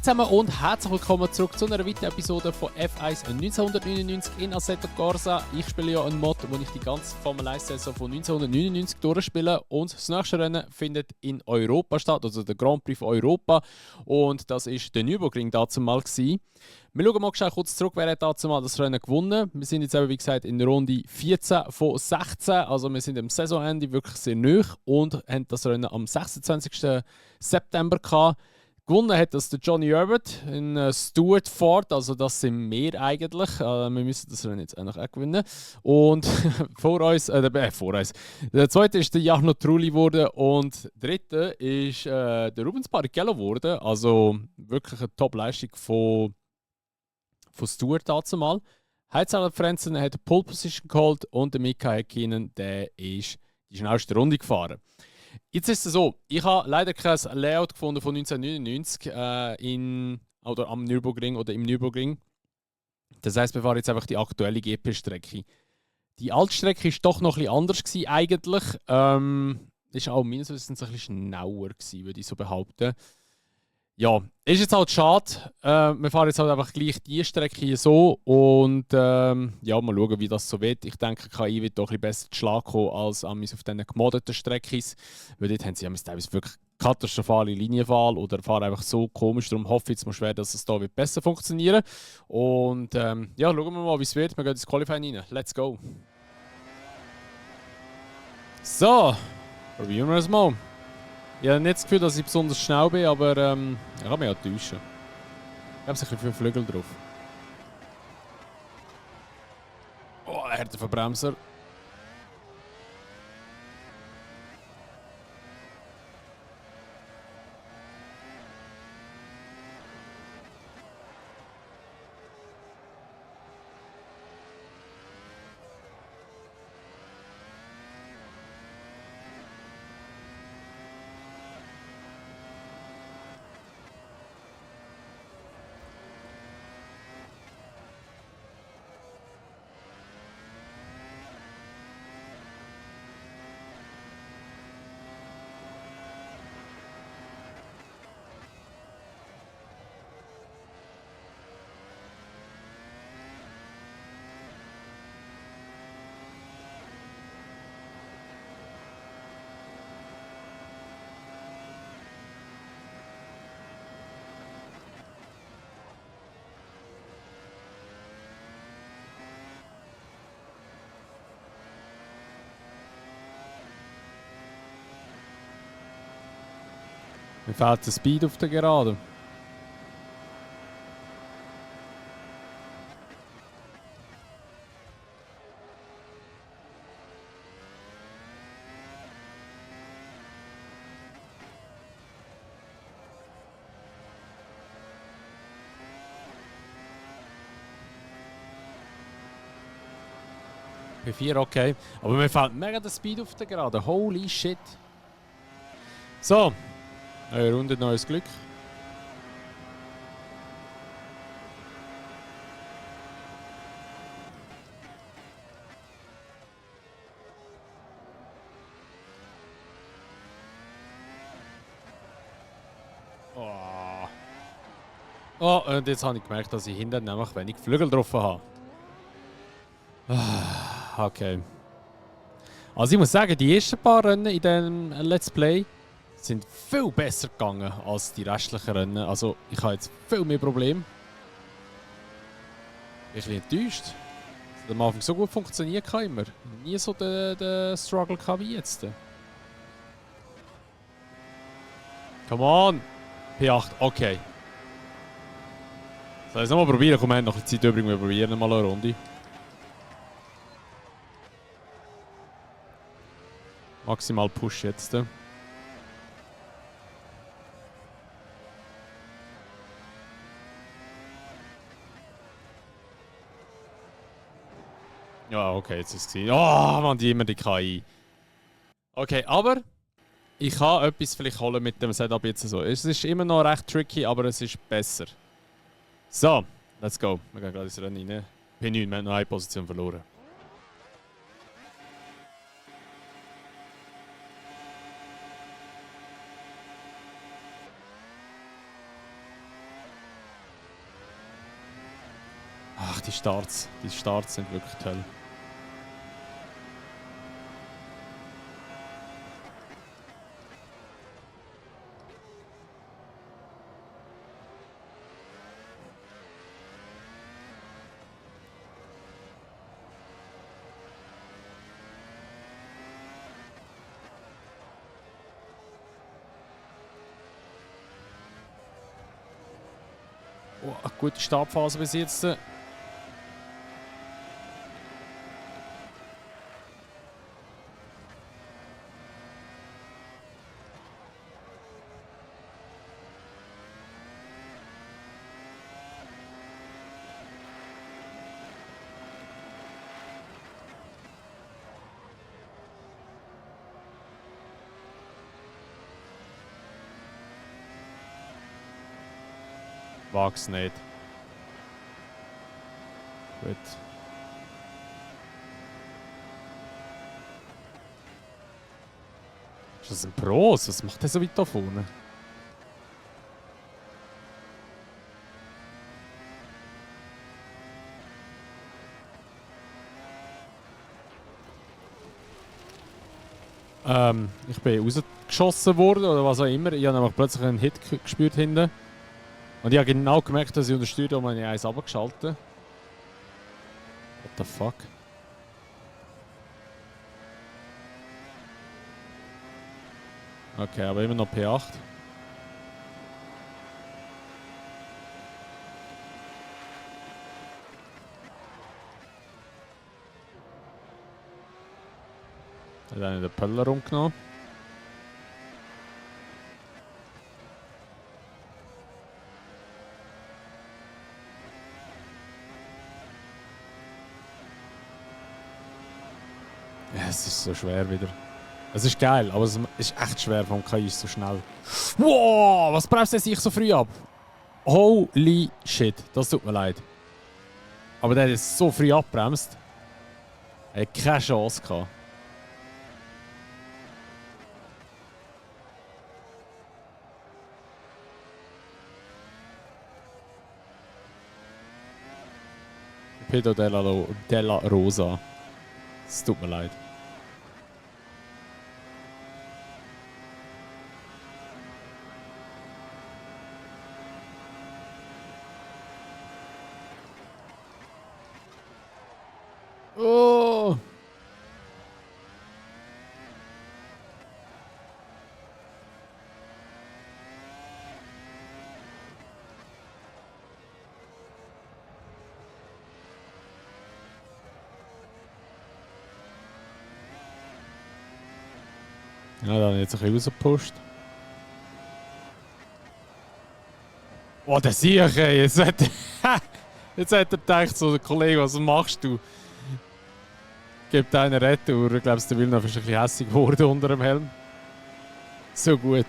zusammen und herzlich willkommen zurück zu einer weiteren Episode von F1 1999 in Assetto Corsa. Ich spiele ja einen Mod, wo ich die ganze Formel 1-Saison von 1999 durchspiele und das nächste Rennen findet in Europa statt, also der Grand Prix von Europa, und das war der Nürburgring dazu mal gewesen. Wir schauen mal kurz zurück, wer hat dazu mal das Rennen gewonnen. Wir sind jetzt eben, wie gesagt, in Runde 14 von 16, also wir sind am Saisonende wirklich sehr nahe und haben das Rennen am 26. September gehabt. Gewonnen hat das der Johnny Herbert in Stuart Ford, also das sind wir eigentlich. Wir müssen das Rennen jetzt auch gewinnen. Und vor uns. Der zweite ist der Jarno Trulli geworden und der dritte ist der Rubens Barrichello geworden. Also wirklich eine Top-Leistung von Stuart dazu mal. Heizala Frenzen hat Pole Position geholt und der Mika Häkkinen, der ist die schnellste Runde gefahren. Jetzt ist es so, ich habe leider kein Layout gefunden von 1999 am Nürburgring oder im Nürburgring. Das heisst, wir fahren jetzt einfach die aktuelle GP-Strecke. Die alte Strecke war doch noch ein bisschen anders gewesen, eigentlich. Ist auch meines Wissens ein bisschen schnauer gewesen, würde ich so behaupten. Ja, ist jetzt halt schade. Wir fahren jetzt halt einfach gleich die Strecke hier so und ja, mal schauen, wie das so wird. Ich denke, KI wird doch ein bisschen besser zu Schlag kommen als auf diesen gemoddeten Strecken. Weil dort haben sie teilweise wirklich katastrophale Linienwahl oder fahren einfach so komisch. Darum hoffe ich jetzt mal schwer, dass es da wird besser funktionieren. Und ja, schauen wir mal, wie es wird. Wir gehen ins Qualifying rein. Let's go! So, probieren wir es mal. Ich habe nicht das Gefühl, dass ich besonders schnell bin, aber ich kann mich ja täuschen. Ich habe sicher viele Flügel drauf. Oh, er hat einen Verbremser. Mir fehlt der Speed auf der Gerade. P4, okay. Aber mir fehlt mega der Speed auf der Gerade. Holy shit. So. Neue Runde, neues Glück. Oh, und jetzt habe ich gemerkt, dass ich hinten nämlich wenig Flügel drauf habe. Okay. Also ich muss sagen, die ersten paar Rennen in diesem Let's Play sind viel besser gegangen als die restlichen Rennen. Also ich habe jetzt viel mehr Probleme. Ich bin ein bisschen enttäuscht. Es hat am Anfang so gut funktioniert immer. Nie so den Struggle wie jetzt. Come on! P8, okay. Soll ich es nochmal probieren? Komm, wir haben noch ein bisschen Zeit übrig. Wir probieren mal eine Runde. Maximal Push jetzt. Ja, okay, jetzt ist es gesehen. Oh, man, die immer die KI. Okay, aber ich kann etwas vielleicht holen mit dem Setup jetzt so. Es ist immer noch recht tricky, aber es ist besser. So, let's go. Wir gehen gerade ins Rennen rein. P9, wir haben noch eine Position verloren. Starts. Die Starts sind wirklich toll. Oh, eine gute Startphase bis jetzt. Wag's nicht. Gut. Ist das ein Pros? Was macht der so weit da vorne? Ich bin rausgeschossen worden oder was auch immer. Ich habe nämlich plötzlich einen Hit gespürt hinten. Und ich habe genau gemerkt, dass ich unter Steuerung meine eins abgeschaltet. What the fuck? Okay, aber immer noch P8. Hat einer den Pöller rumgenommen. Ja, es ist so schwer wieder. Es ist geil, aber es ist echt schwer, vom KI ist so schnell. Wow, was bremst er sich so früh ab? Holy shit, das tut mir leid. Aber der hat jetzt so früh abbremst. Er hat keine Chance gehabt. Pedro della Rosa. Es tut mir leid. Oh! Ja, dann jetzt ein bisschen rausgepusht. Oh, der Sieg, ey. Jetzt hat er gedacht, so, Kollege, was machst du? Gibt eine Retour. Ich glaube, der Villeneuve ist ein bisschen hässlich geworden unter dem Helm. So gut.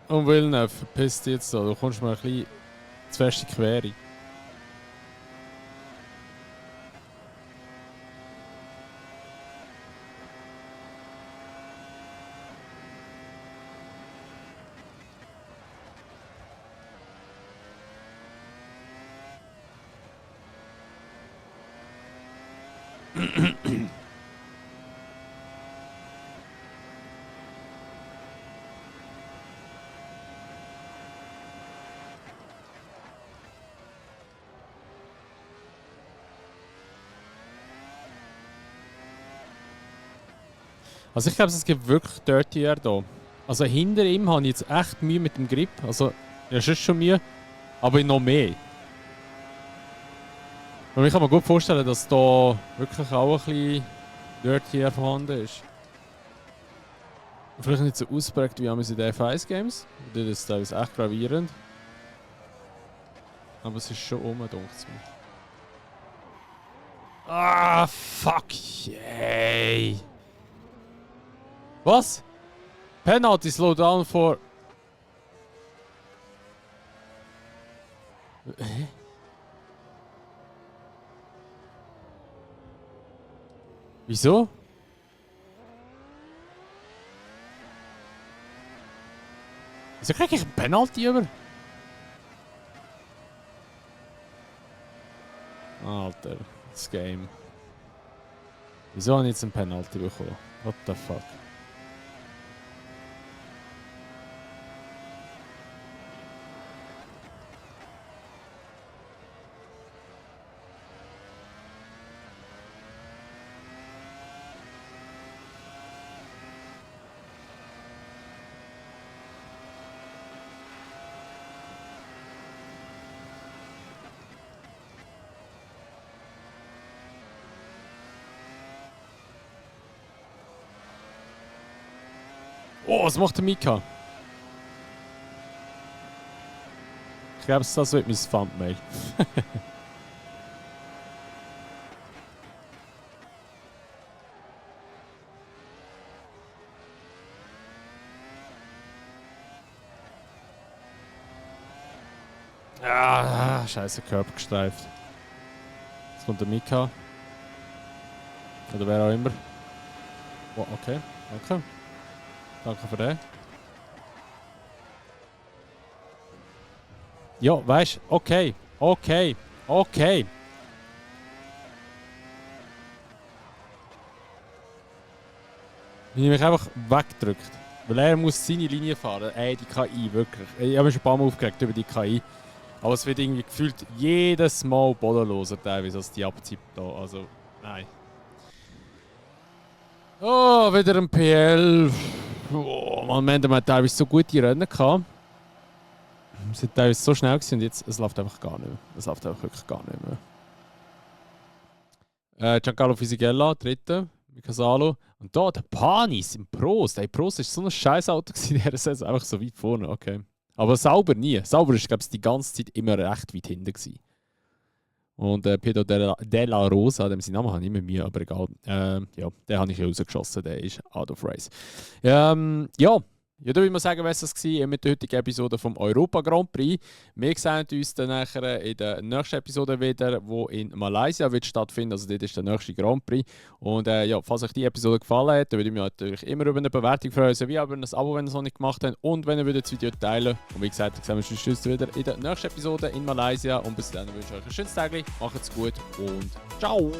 Und Villeneuve, verpisst jetzt so. Du kommst mir ein bisschen zu fest in die Quere. Also ich glaube, es gibt wirklich Dirty Air hier. Also hinter ihm habe ich jetzt echt Mühe mit dem Grip. Also, ja, es ist schon Mühe, aber noch mehr. Und ich kann mir gut vorstellen, dass da wirklich auch ein bisschen Dirty Air vorhanden ist. Vielleicht nicht so ausprägt wie in den F1-Games. Das ist teilweise echt gravierend. Aber es ist schon rum, denkt es mir. Ah, fuck, yay! Was? Penalty slowdown for... Hä? Wieso? Wieso krieg ich ein Penalty über? Alter, das Game. Wieso habe ich jetzt einen Penalty bekommen? What the fuck? Oh, was macht der Mika? Ich glaube, das wird mein Thumbnail. Ah, scheiße, Körper gestreift. Jetzt kommt der Mika. Oder wer auch immer. Oh, okay, danke. Danke für den. Ja, weißt du, okay. Wenn ich mich einfach weggedrückt. Weil er muss seine Linie fahren. Ey, die KI, wirklich. Ich habe mich schon ein paar Mal aufgeregt über die KI. Aber es wird irgendwie gefühlt jedes Mal bodenloser, teilweise, als die abzieht da. Also, nein. Oh, wieder ein PL. Oh, man, wir haben teilweise so gute Rennen gehabt. Wir sind teilweise so schnell gewesen und jetzt, es läuft einfach gar nicht mehr. Es läuft einfach wirklich gar nicht mehr. Giancarlo Fisichella, dritter. Mikasalo. Und da der Panis im Prost. Der Prost war so ein scheiß Auto in dieser Saison. Einfach so weit vorne, okay. Aber sauber nie. Sauber ist, glaube ich, die ganze Zeit immer recht weit hinten gewesen. Und Pedro Della Rosa, dem seinen Namen habe ich nicht mehr Mühe, aber egal. Ja, den habe ich rausgeschossen, der ist out of race. Ja, da würde ich sagen, was das war mit der heutigen Episode vom Europa Grand Prix. Wir sehen uns dann nachher in der nächsten Episode wieder, die in Malaysia wird stattfinden. Also dort ist der nächste Grand Prix. Und ja, falls euch die Episode gefallen hat, dann würde ich mich natürlich immer über eine Bewertung freuen, sowie über ein Abo, wenn ihr es noch nicht gemacht habt. Und wenn ihr das Video teilen. Und wie gesagt, dann sehen wir uns wieder in der nächsten Episode in Malaysia. Und bis dann wünsche ich euch ein schönes Tag. Macht's gut und ciao!